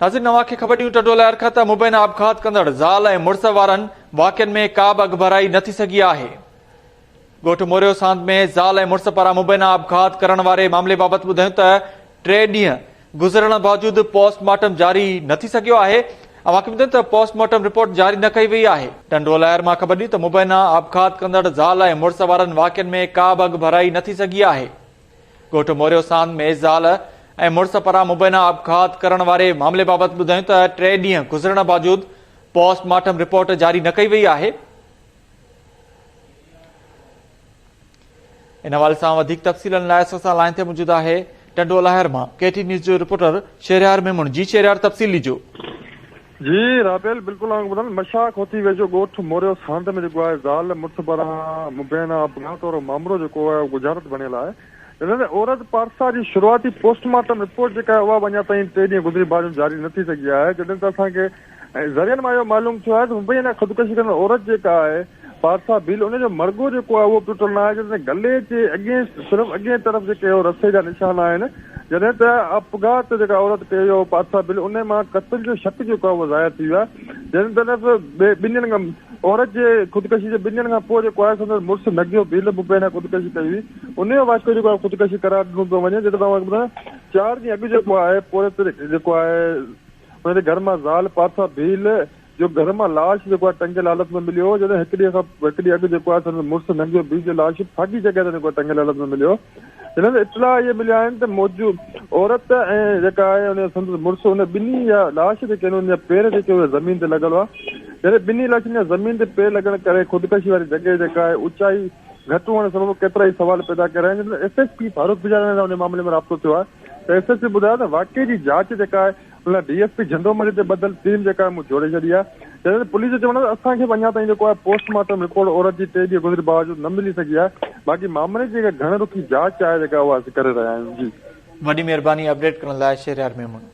ناظرين اوهان کي خبر ڏيون ٽنڊو الهيار کان ته مبينا آپگهات ڪندڙ زال ۽ مڙس وارن واقعن ۾ ڪا به اڳڀرائي نه ٿي سگهي آهي. ڳوٺ موريو ساند ۾ زال ۽ مڙس پاران مبينا آپگهات ڪرڻ واري معاملي بابت ٻڌايون ته ٽي ڏينهن گذرڻ باوجود پوسٽ مارٽم جاري نه ٿي سگهيو آهي. اوهان کي ٻڌايون ته پوسٽ مارٽم رپورٽ جاري نه ڪئي وئي آهي. ٽنڊو الهيار مان خبر ڏيون ته مبينا آپگهات ڪندڙ زال ۽ مڙس وارن واقعن ۾ ڪا به اڳڀرائي نه ٿي سگهي آهي. ڳوٺ موريو ساند ۾ زال ۽ مڙس پاران مبينا آپگهات ڪرڻ واري معاملي بابت ٻڌايون ته ٽي ڏينهن گذرڻ باوجود پوسٽ مارٽم رپورٽ جاري نه ڪئي وئي آهي. ان حوالي سان وڌيڪ تفصيلن لاء اسان سان لائين تي موجود آهي ٽنڊو الاهر مان ڪي ٽي نيوز جو رپورٽر شهريار ميمڻ جي شهريار تفصيل ڏجو. جي رابيل بلڪل اوهان کي ٻڌايان مشاخ هوٿي ويجهو ڳوٺ موريو ساند ۾ جيڪو آهي زال مڙس پاران مبينا آپگهات وارو مامرو جيڪو آهي اهو ڳجهارت بڻيل آهي جڏهن ته عورت پارسا جي شروعاتي پوسٽ مارٽم رپورٽ جيڪا آهي اها به اڃا تائين ٽي ڏينهن گذري باوجود جاري نه ٿي سگهي آهي جڏهن ته اسان کي ذريعن مان اهو معلوم ٿيو آهي ته مبينا خودڪشي ڪندڙ عورت جيڪا آهي پارسا ڀيل ان جو مرڳو جيڪو آهي اهو به ٽٽل ناهي جڏهن ته گلي جي اڳئين صرف اڳئين طرف جيڪي اهو رسي جا نشان آهن جڏهن ته آپگهات جيڪا عورت ڪئي اهو پارسا ڀيل ان مان قتل جو شڪ جيڪو آهي اهو ظاهر ٿي ويو آهي جڏهن طرف ٻن ڏينهن کان عورت جي خودڪشي جي ٻن ڏينهن کان پوء جيڪو آهي سندس مڙس نگيو ڀيل به پهريان خودڪشي ڪئي هئي ان جو واقعو جيڪو آهي خودڪشي قرار ڏنو پيو وڃي جڏهن ته اوهان کي ٻڌايان چار ڏينهن اڳ جيڪو آهي پورهيت جيڪو آهي ان جي گهر مان زال پارسا ڀيل جو گهر مان لاش جيڪو آهي ٽنگيل حالت ۾ مليو هو، جڏهن هڪ ڏينهن کان هڪ ڏينهن اڳ جيڪو آهي سندس مڙس ننگيو بي جو لاش ساڳي جڳهه تي جيڪو آهي ٽنگيل حالت ۾ مليو هو. جڏهن ته اطلاع اهي مليا آهن ته موجود عورت ۽ جيڪا آهي ان جو سندس مڙس ان ٻنهي جا لاش جيڪي آهن انهن جا پير جيڪي اهي زمين تي لڳل هئا جڏهن ٻنهي لاشن جا زمين تي پير لڳڻ ڪري خودڪشي واري جڳهه جيڪا آهي اوچائي گهٽ هئڻ سبب ڪيترائي سوال پيدا ڪري رهيا آهن جڏهن ته S S P Farooq Bijarani سان ان معاملي ۾ رابطو ٿيو آهي ته ايس ايس پي ٻڌايو ته واقعي جي جاچ جيڪا آهي ان لاء ڊي ايس پي جهنڊو مري تي ٻڌل ٽيم جيڪا آهي مون جوڙي ڇڏي آهي جڏهن ته پوليس جو چوڻ آهي ته اسان کي به اڃا تائين جيڪو آهي پوسٽ مارٽم رپورٽ عورت جي ٽي ڏينهن گذري باوجود نه ملي سگهي آهي باقي مامري جي جيڪا گهڻ رخي جاچ آهي جيڪا اها اسين ڪري رهيا آهيون جي. وڏي مهرباني اپڊيٽ ڪرڻ لاء شهريار ميمڻ.